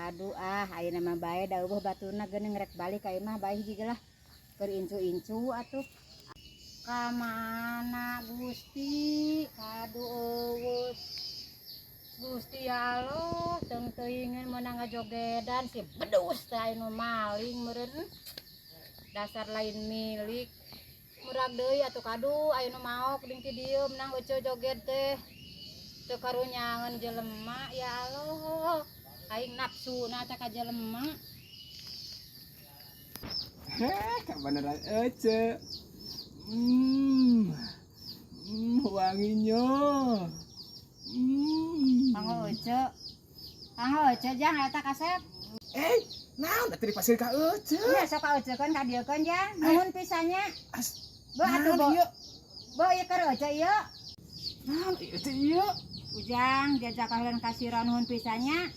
Kadu ah, ayeuna mah bae da euweuh baturna geuning rek balik ka imah bae hiji ge lah. Keur incu-incu atuh. Ka mana Gusti? Kadu euweuh. Gusti ya Allah, teung teuingeun meunang ngajogedan si bedus teh anu maling meureun. Dasar lain milik. Murag deui atuh kadu aya nu maok ding ti dieu menang ece joget teh. Teu karunyangan jelema ya Allah. Aing nafsuna teh ka jelema. Heh, kebenaran Ece. Wanginya. Kanggo ece. Kanggo ece jang eta kasep. Eh, naon atuh dipasir ka Ece? Nya sok ka ece kan ka dieu kan jang. Nuhun pisan nya. As, Bo atuh naon bo. ieu? Bo ieu keur ece ieu. Naon ieu teh ieu? Ujang jajak kaheulan kasira nuhun pisan nya.